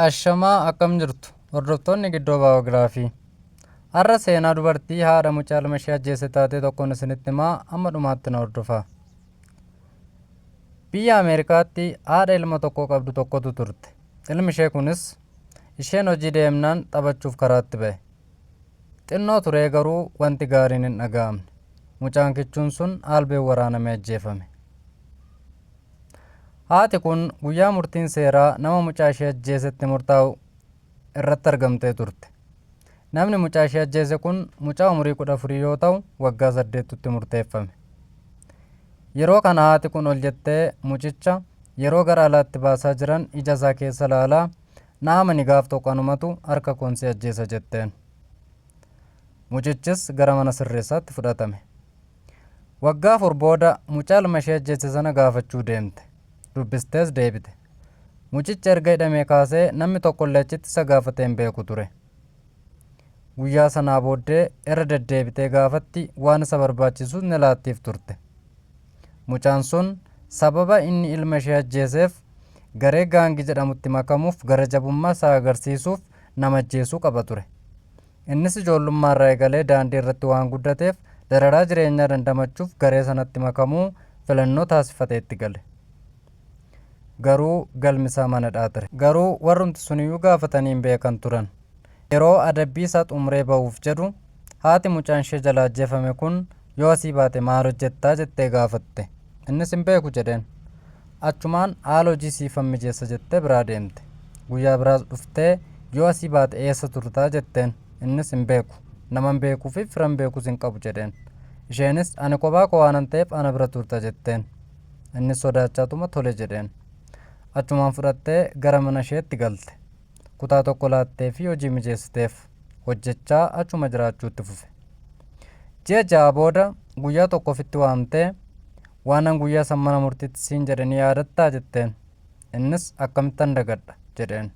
Ashamaa akkam jirtu hordoftoonni Giddoo Baayogiraafii. Har'a seenaa dubartii haadha mucaa ilma ishee ajjeese taatee tokkoon isinitti himaa amma dhumaatti na hordofaa. Biyya Ameerikaatti haadha ilma tokko qabdu tokkotu turte. Ilmi ishee kunis isheen hojii deemnaan taphachuuf karaatti ba'e. Xinnoo turee garuu wanti gaariin hin dhaga'amne. Mucaan kichuun sun aalbeen waraanamee ajjeefame. Haati kun guyyaa murtiin seeraa nama mucaa ishee ajjeesetti murtaa'u irratti argamtee turte. Namni mucaa ishee ajjeese kun mucaa umurii 14 yoo ta'u waggaa saddeettutti murteeffame. Yeroo kana haati kun ol jettee mucicha yeroo gara alaatti baasaa jiran ija isaa keessa laalaa na amani gaaf tokko anumatu harka koon si ajjeesa jetteen. Mucichis gara mana sirreessaatti fudhatame. Waggaa 4 booda mucaa ilma ishee ajjeesse sana gaafachuu deemte. Dubbistees deebite. Mucichi erga hidhamee kaasee namni tokkollee achitti isa gaafatee hin beeku ture. Guyyaa sanaa booddee irra deddeebitee gaafatti waan isa barbaachisus ni laattiif turte. Mucaan sun sababa inni ilma ishee ajjeeseef garee gaangi jedhamutti makamuuf gara jabummaa isaa agarsiisuuf nama ajjeesuu qaba ture. Innis ijoollummaa irraa eegalee daandii irratti waan guddateef dararaa jireenyaa dandamachuuf garee sanatti makamuu filannoo taasifatee itti gale. Garuu galmi isaa mana hidhaa ture. Garuu warrumti suniyyuu gaafatanii hin beekan turan. Yeroo adabbii isaa xumuree bahuuf jedhu haati mucaan ishee jalaa ajjeefame kun yoo asii baate maal hojjettaa jettee gaafatte. Innis hin beeku jedheen. Achumaan haala hojii siifan mijeessa jettee biraa deemte. Guyyaa biraas dhuftee yoo asii baate eessa turtaa jetteen. Innis hin beeku. Naman beekuu fi firan beekus hin qabu jedheen. Isheenis ani kophaa koo waanan ta'eef ana bira turta jetteen. Innis sodaachaatuma tole jedheen. Achumaan fudhattee gara mana isheetti galte. Kutaa tokko laatteefii hojii mijeessiteef. Hojjechaa achuma jiraachuu itti fufe. Ji'a 6 booda guyyaa tokko ofitti waamtee waanan guyyaa san mana murtiitti siin jedhe ni yaadattaa jetteen. Innis akkamittan dagadha jedheen.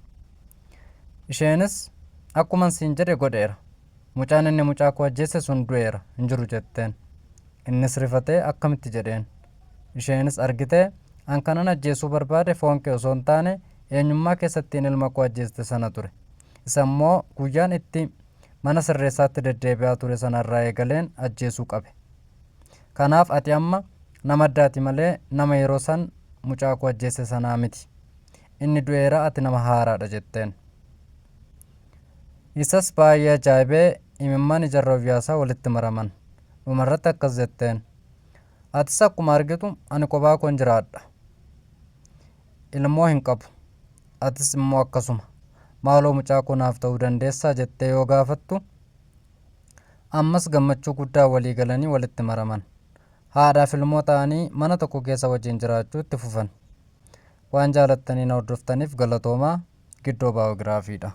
Isheenis akkuman siin jedhe godheera. Mucaan inni mucaa koo ajjeese sun du'eera hin jiru jetteen. Innis rifatee akkamitti jedheen. Isheenis argitee an kanan ajjeesuu barbaade foon kee osoo hin taane eenyummaa keessattiin ilma koo ajjeeste sana ture. Isa immoo guyyaan itti mana sirreessaatti deddeebi'aa ture sana irraa eegaleen ajjeesuu qabe. Kanaaf ati amma nama addaati malee nama yeroo san mucaa koo ajjeesse sanaa miti. Inni du'eera ati nama haaraadha jetteen. Isas baay'ee ajaa'ibee imimmaan ijarra of yaasaa walitti maraman. Dhumarratti akkas jetteen. Atis akkuma argitu ani kophaa koon jiraadha. Ilmoo hin qabu. Atis immoo akkasuma. Maaloo mucaa koo naaf ta'uu dandeessaa jettee yoo gaafattu ammas gammachuu guddaan walii galanii walitti maraman. Haadhaaf ilmoo ta'anii mana tokko keessa wajjin jiraachuu itti fufan. Waan jaalattanii na hordoftaniif galatoomaa. Giddoo Baayogiraafiidha.